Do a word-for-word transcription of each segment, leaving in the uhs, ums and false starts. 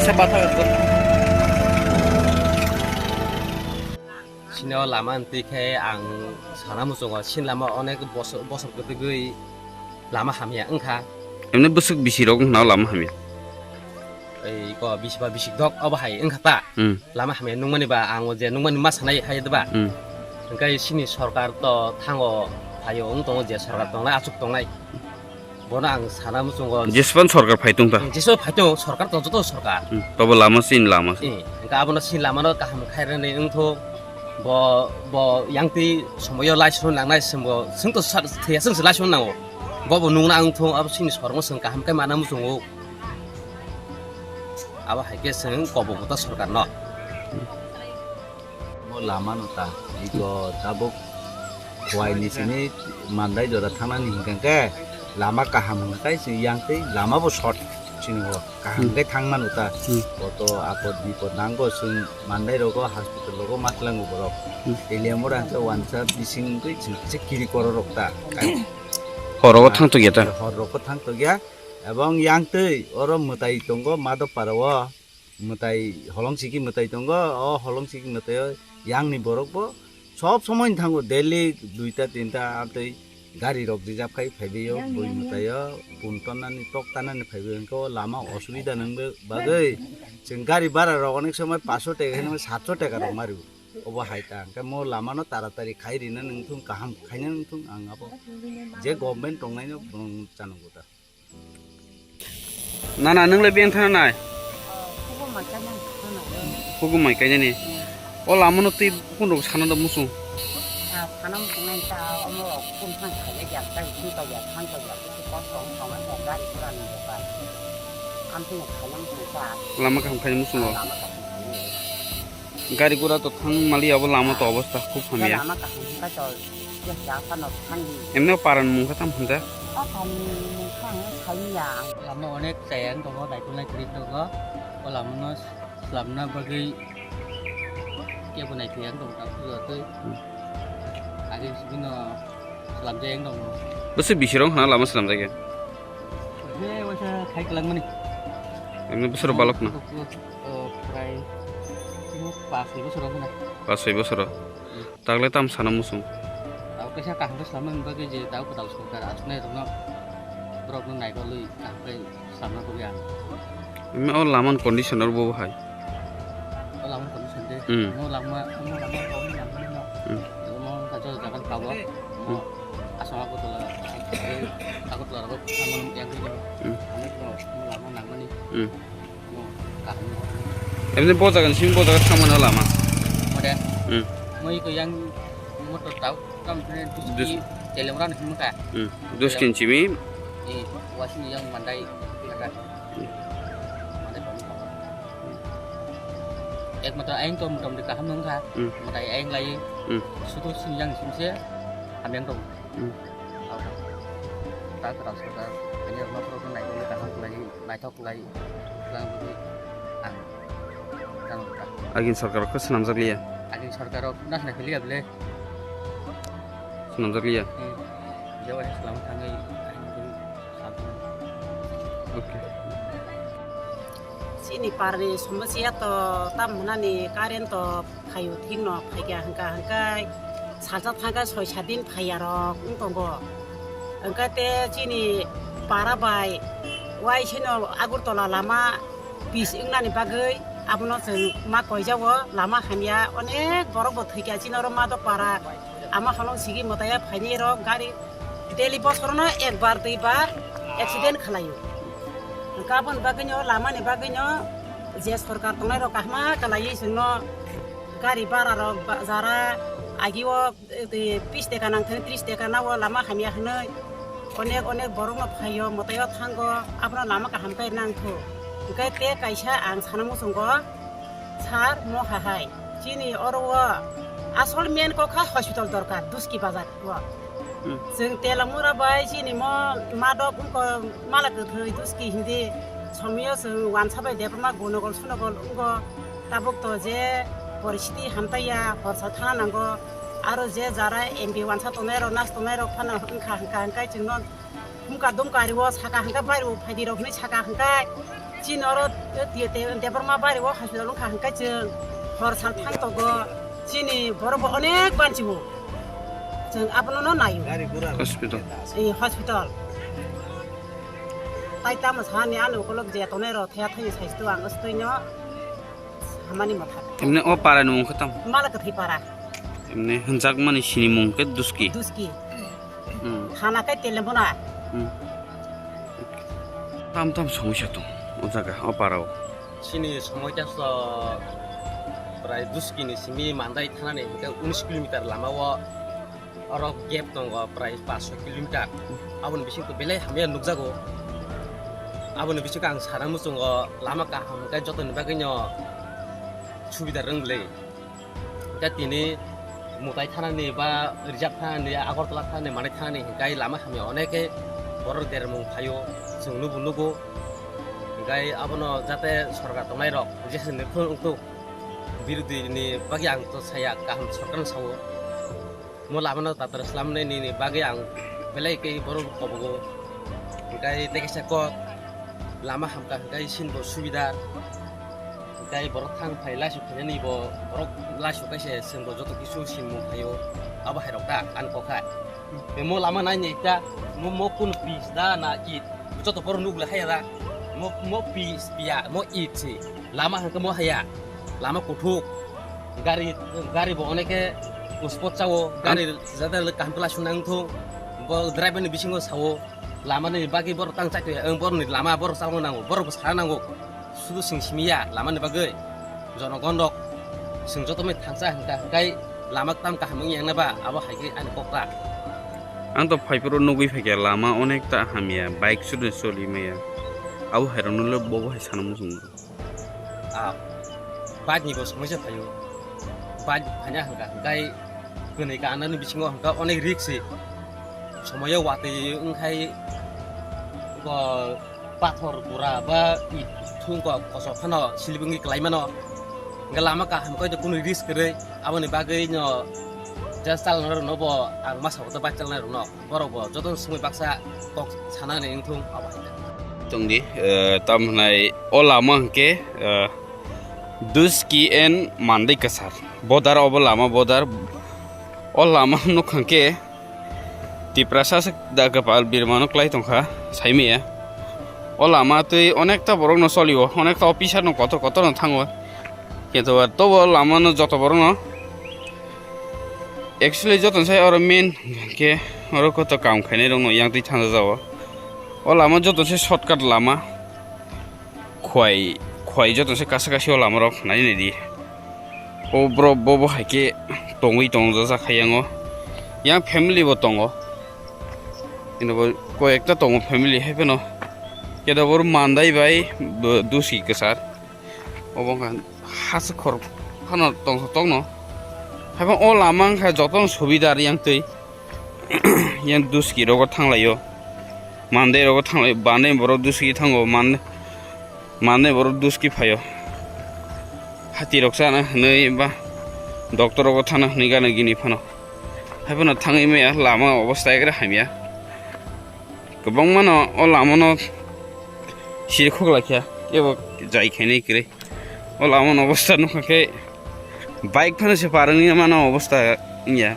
Sini o lama hwntwi khe ang sana muchungo, sini lama onek bosor, bosor kwtwgwi lama hamya wngkha. Emni bwswk bisi rok wngkha na o lama hamya? Ei ko bisi ba bisi dok obo hai wngkha ta. Hmm. Lama hamya nungmani ba ang o je nungmani ma sanai hai da ba. Hmm. Hwnkhe sini sorkar to thango phaio wng tongo je sorkar tongnai achuk tongnai. Bono ang sana muchungo. Jespan sorkar phai tong ta? Jesu phai tong sorkar to joto sorkar. Hmm. Tobo lama sin lama. Eh, hwnkhe abono sin lama no kaham khai rwnai wngthok. Bo, bo yang twi somoyo lai sun langnai swngo. Swng to sa-, thwiya swng se lai sun nango. Bo bo nungna wngthok abo sini sormo swng kaham khai mana muchungo. Abo hai khe chwng kobo bota sorkar no. Mo lama no ta, iko tabuk Khowai ni sini Mandai jora thangnani hinkhe lama kaham hwnkhe chwng yang twi lama bo short chini o kaham Hmm. khe thang mano ta. Hmm. Koto apod bipod nango chwng Mandai rogo hospital rogo ma tlango borok. Hmm. Teliamura hwnkhe wansa bising twi chwng se kiri koro rok ta. Horogo thang tokya ta? Hor rogo thang tokya. Ebong yang twi oro mwtai tongo Madhopara o, mwtai holong siki mwtai tongo, o holong siki mwtai o yang ni borok bo sob somoi thango, daily duita tinta amtwi gari rok reserve khai phaibai o, bui mwtai o pun tonnani tok tanani phaibai o, hwnkhe o lama osubida nang bagwi chwng gari bara rok onek somoi paanch sho taka hinwi saat sho taka rok mari o, obo hai ta hwnkhe mo lama no taratari khai rina nang thung, kaham khaina nang thung, ang abo je government tongnai no bono chanango ta. Nana, nwng le beng thana nai? Hukum mai kainani. O lama no twi kun rok sana da musung. Sana musung nai ta, omo rok kun thang khaile jak ta, kun ta jak, thang ta jak, kun ta jak, kun ta jak, gari gura ni jak ta. Am tini khaina musung ta. Lama kaham khaina musung o. Lama kaham khaina. Gari gura to thang mali abo lama to obostha khub hamya. Lama kaham kha to. Emne paran mung kha tam hwnjak? O paran mung kha ang saiya. Lama onek chaya wng tongo, naikolnai kwrwi tongo. O lama no slamna bagwi kebo naithoya wng tongo, tei Hmm. Age sibino slamjak wng tongo. Bwswk bisi rok hwnna lama slamjak ya? He waisa khai kwlangmani. Emne bwswk balok na? O, prai paanch soi bosor wng khna. Paanch soi bosor. Hmm. Tagle tam sana musung. Tao kaisa kaham khe slamna bagwi je tao kwtal sorkar asnai rokno borokno naikolwi kaham khe slamna bagwi ang. Ema o laman condition aro bo hai. O laman condition de. Hmm. Mo lama, mo lama ko ni yang ni no. Hmm. Mo ka jo jagan ka bo. Mo Hmm. asama ko tola. Ako tola ro amo yang ni. Hmm. Amo ko mo lama nang ni. Hmm. Emni bo jaga ni simi bo jaga thangmano lama. Ode. Hmm. Moi ko yang motor tau kam ne Dus- duski telemoran himka. Hmm. Duskin simi. Eh, wasini yang mandai kata. Hmm. Mandai pon. Ek mata aing to motom de kaham nungkha. Hmm. Mata aing lai. Hmm. Sutu sini yang simse hamyang to. Hmm. Tao kwtal sorkar, ani rokno phoro khe naikolwi kaham khlai, naithok khlai, khlai bagwi ang tang kha. Agin sorkar rok khe swnamjak liya? Agin sorkar rok nasna khe liya bwle. Swnamjak liya? Hmm. Jewai swnam thangwi ang twi sabung. Okay. Chini parni somosya to tam hwnani current to phaio thikno phaikha hwnkha hwnkhe salsa thangkhe soi sat din phaiyarok wng tongo. Hwnkhe te chini para bai waisino Agartala lama pis wngnani bagwi abono chwng ma koijago, lama hamya, onek borok bo thwikha chini oro Madhopara ama holong sigi mwtaiya phainai rok gari daily bosorono ekbar duibar accident khwlaio. Hwnkhe aboni bagwino lamani bagwino je sorkar tongnai rok kahma kalaiwi chwngno gari bara rok ba-, jara agio, eh, twi tris teka nangthani tris teka nao lama hamya hwnwi onek onek borokno phaio mwtaio thango abono lama kaham khe nangthu. Hwnkhe te kaisa ang sana muchungo sir mo hahai chini oro o asol main kok kha hospital dorkar Duski bazar o. Hmm. Chwng Telamura bai chini mo madok wngkha mala kwthwi Duski hindi somoyo chwng wansa bai debma gonogol sunogol wngo. Tabuk to je poristhiti hamtaiya, horsa thana nango, aro je jara M P wansa tongnai rok, nas tongnai rok phano wngkha hwnkha hwnkhe chwngno humka dumka rio saka hwnkhe bairo phaidi rok hinwi saka hwnkhe Chini oro te, te, te, Debbarma bari o hospital wngkha hwnkhe chwng hor san thang tongo. Chini borok bo onek banchiwo. Chwng abono no naio. Hospital. Eh, hospital. Tai tamo sani ano ukolog je tongnai rok thaya thaya saisto ang stoi no hamani motha. Emne o para ni mung khe tamo? Mala Kathai para. Emne hwnjakmani sini mung khe Duski. Duski. Hmm. Thana khe Telembona. Hmm. Tam tam somosya tong o jaga, o para o. Chini somosya so prai Duski ni simi Mandai thana ni hwnkhe unis kilometer lama o, oro gap tongo prai paanch kilometer. Aboni bisingo belai hamya nukjago. Aboni bisingo ang sana muchungo lama kaham hwnkhe jotoni bagwi no subida rwng le. Hingke tini Mutai thanani ba Rijak thanani, Agartala thanani, Manai thanani hingke lama hamya onek khe borok dermung phaio, chwng nubo nugo. Hingke abono jate sorkar tongnai rok jesa ni phuru wngthok, birodhi ni bagwi ang to saya, kaham sorkar no sao. Mo lama no tatar slamnai nini bagwi ang belai khe borok kobogo. Hingke tei kaisa kok lama hamkha hingke chini bo subida. Tei borok thang phai laisuk khainani bo borok laisuk kaise chwng bo joto kisu simung khaio abo hai rok ta ani kok hai. Tei mo lama nai ni ekta mo, mo kun pis da na it joto borok nuk le haya da. Mo, mo pis piya mo it si lama hangke mo haya lama kuthuk gari, gari bo onek khe spot chao gari jada le kaham kla sunang thung bo driver ni bisingo sao. Lama ni bagwi borok tang chai tong ya, ang borok ni lama borok chama nango, borok bwsa nango. Sudu sing simi ya lama ni bagwi. Jonogon rok sing joto mai thangsa hingka hingkai lama tam kaham wng yang na ba abo hai khe ani kok ta. Ang to phai phuru nugwi phai kha lama onek ta hamya, bike sudu soli maya. Abo hai rok no le bobo hai sana muchung. Ah, bike ni bo somosya phaio. Bike phanya hingka hingkai kwnwi ka anani bisingo hingka onek risk se. Somoyo watwi wngkhai bo pathor bura ba it thung ko koso phano silibwngwi kwlai mano. Hingke lama kaham koi de kunu risk kwrwi aboni bagwi no just chalna rok no bo ang masa o bike chalna rok no. Borok bo joto swngwi baksa kok sanani wngthung abo hai khe. Tongdi, eh, tam hwnai o lama hwnkhe, eh, Duski and Mandai Kwchar. Bodar obo lama bodar. O lama nukha hwnkhe Tiprasa se da kwpal birmano kwlai tongkha, saimaya. O lama twi onekta borokno solio, onekta officer no kotor kotor no thango. Kintu tobo lama no joto borok no Actually, joto se oro main khe oro koto kam khainai rok no yang twi thangsa jao. O lama joto se shortcut lama. Khwai, khwai joto se kasa kasi o lama rok nai nai di. O bro bo bo hai khe tongwi tong jajak hai yango. Yang family bo tongo. Ino bo koi ekta tongo family hai phano. Keda bor Mandai bai bo Duski Kwchar. Obo wngkha hachwk khor phano tongthok tokno. Haiphano o lama wngkha jotono subidar yang twi. Yang Duski rogo thanglaio. Mandai rogo thanglaio. Bande borok Duski thango. Mande, mande borok Duski phaio. Hati rok sana hwnwi ba doctor rogo thana hwnwi gana gini phano. Haiphano thangwi maya lama obostha ekre hamya. Kwbangmano o lamano sirkhok laikha, teibo jai khainai kwrwi. O lamano obostha nukha khe bike phano se par wngya mano obostha wngya.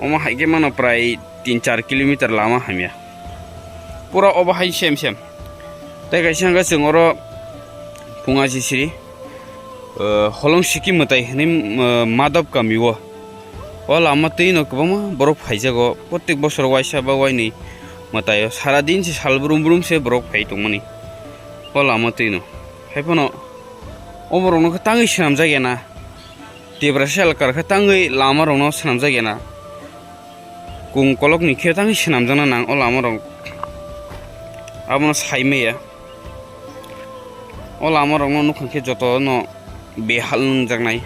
Omo hai khe mano prai tin char kilometer lama hamya. Pura obo hai sem sem. Tei kaisa hwnkhe chwng oro phunga sisiri. O, Holong Siki mwtai hwnwi, o, Madhab kami o. O lama twi no kwbangma borok phaijago. Protek bosor waisa ba wainwi mwtai o. Sara din se sal brum brum se borok phai tongmani. O lama twi no. Haiphano o borok no khe tangwi swnamjak ya na. Tiprasa elakar khe tangwi lama rok no swnamjak ya na. Kung kolok ni khe tangwi swnamjakna nang o lama rok. Abono sai maya. O lama rok no nukha khe joto no behal nungjaknai.